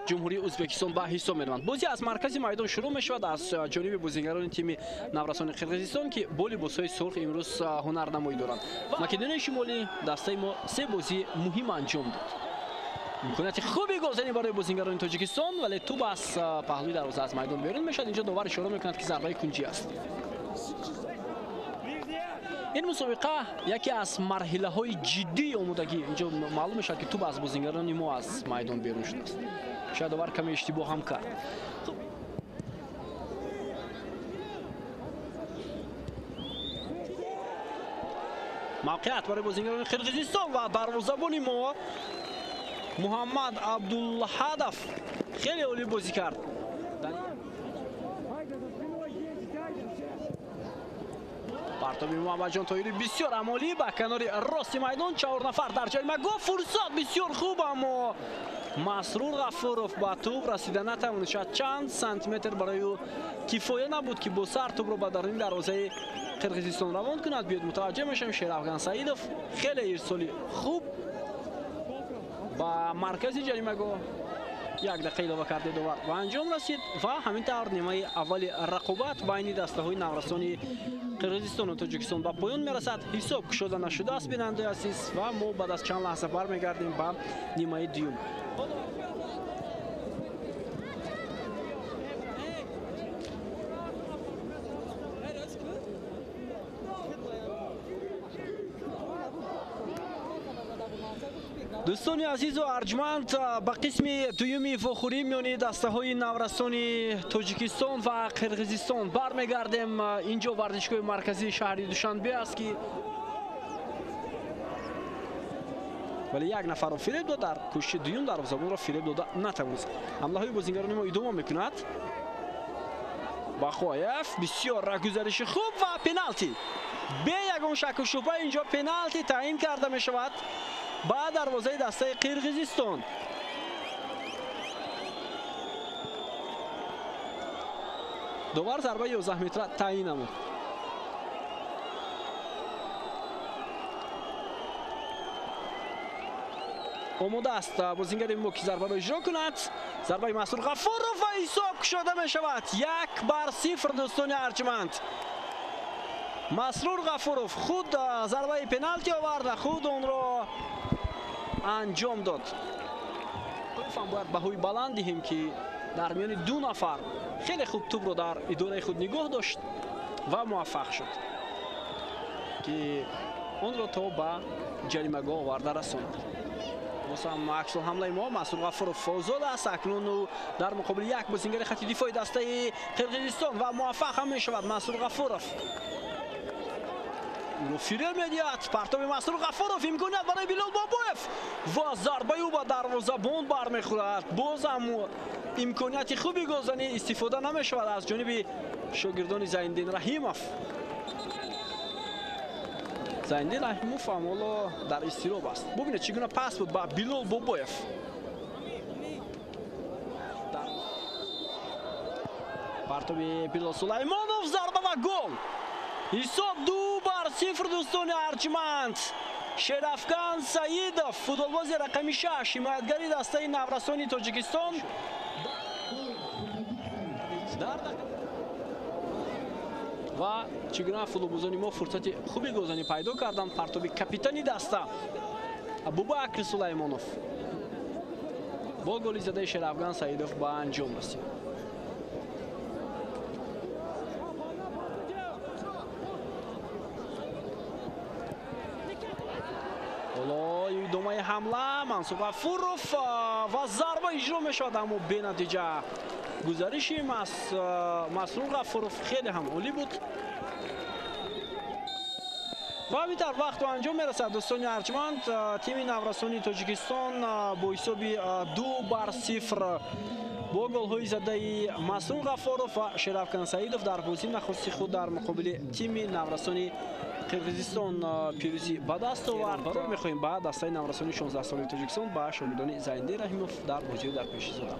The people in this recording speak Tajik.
Ҷумҳурии Ӯзбекистон ба ҳисоб мераванд. Бозӣ аз маркази майдон шурӯъ мешавад аз ҷониби бозигарони тими наврасони Қирғизистон, ки бо либосҳои сурх имрӯз ҳунарнамоӣ доранд. Македонияи Шимолӣ дастаи мо се бозии муҳим анҷом дод. Имконияти хуби голзанӣ барои бозигарони Тоҷикистон, вале тӯб аз паҳлӯи дарвоза аз майдон берун мешавад. Инҷо довар ишора мекунад, ки зарбаи кунҷӣ аст. Ин мусобиқа яке аз марҳилаҳои ҷиддии омодагӣ. Инҷо маълум мешавад, ки тӯб аз бозигарони мо аз майдон берун шудааст. Шояд довар каме иштибоҳ ҳам кард. Мавқеият барои бозигарони Қирғизистон ва дарвозабони мо Муҳаммад Абдулҳадов хеле олӣ бозӣ кард. Партоби Муҳаммадҷон Тоҳирӣ бисёр амолӣ ба канори рости майдон, 4 нафар дар ҷаримагоҳ, фурсат бисёр хуб, аммо Масрур Ғафуров ба тӯб расида натавонист. Шояд чанд сантиметр барои ӯ кифоя набуд, ки бо сар тӯбро ба даруни дарвозаи Қирғизистон равон кунад. Биёед мутаваҷҷеҳ мешавем, Шерафган Саидов хеле ирсоли хуб ба маркази ҷаримагоҳ як дақиқа илова карда довар ба анҷом расид ва ҳамин тавр нимаи аввали рақобат байни дастаҳои наврасони Қирғизистону Тоҷикистон ба поён мерасад. Ҳисоб кушода нашудааст, бинандаи азиз, ва мо баъд аз чанд лаҳза бармегардем ба нимаи дуюм. Дӯстони азизу арҷманд, ба қисми дуюми вохӯрӣ миёни дастаҳои наврасони Тоҷикистон ва Қирғизистон бармегардем. Инҷо варзишгоҳи марказии шаҳри Душанбе аст, ки вале як нафарро фиреб дод, дар кӯшиши дуюм дарвозабонро фиреб дода натавонист. Ҳамлаҳои бозигарони мо идома мекунад. Бақоев бисёр рагузариши хуб ва пеналти. Бе ягон шаку шубҳа инҷо пеналти таъин карда мешавад ба дарвозаи дастаи Қирғизистон. Довар зарбаи 11 метра таъин намуд. Омода аст бозингари мо, ки зарбаро иҷро кунад. Зарбаи Масрур Ғафуров ва ҳисоб кушода мешавад. 1-0, дӯстони арҷманд. Масрур Ғафуров худ зарбаи пеналти оварда, худ онро анҷом дод. Ҳам бояд баҳои баланд диҳем, ки дар миёни ду нафар хеле хуб тӯбро дар идораи худ нигоҳ дошт ва муваффақ шуд, ки онро то ба ҷаримагоҳ оварда расонд. Боз ҳам аксулҳамлаи мо Масрур Ғафуров озод аст. Акнун ӯ дар муқобили як бозингари хати дифои дастаи Қирғизистон ва муваффақ ҳам мешавад. Масрур Ғафуров ӯро фиреб медиҳад. Партоби Масрур Ғафуров, имконият барои Билол Бобоев ва зарбаи ӯ ба дарвозабон бармехӯрад. Боз ҳам имконияти хуби голзанӣ истифода намешавад аз ҷониби шогирдони Зайниддин Раҳимов. Зайниддин Раҳимов ҳам ҳоло дар изтироб аст. Бубинед, чӣ гуна пас буд ба Билол Бобоев. Партоби Билол Сулаймонов, зарба ва гол. Ҳисоб 2-0, дӯстони арҷманд. Шерафган Саидов, футболбози рақами 6, ҳимоятгари дастаи наврасони Тоҷикистон. Ва чӣ гуна футболбозони мо фурсати хуби голзанӣ пайдо карданд. Партоби капитани даста Абубакр Сулаймонов бо голи задаи Шерафган Саидов ба анҷом расид. Ҳоло идомаи ҳамла, Мансур Ғафуров ва зарба иҷро мешавад, аммо бенатиҷа. Гузариши Масрур Ғафуров хеле ҳам олӣ буд. Ва ҳамин тавр вақт ба анҷом мерасад, дӯстони арҷманд. Тими наврасони Тоҷикистон бо ҳисоби 2-0 бо голҳои задаи Масрур Ғафоров ва Шерафкан Саидов дар бозии нахусти худ дар муқобили тими наврасони Қирғизистон пирӯзӣ ба даст овард. Барор мехоҳем ба дастаи наврасони 16 солаи Тоҷикистон, ба шогирдони Зайниддин Раҳимов дар бозиҳои дар пеши зода.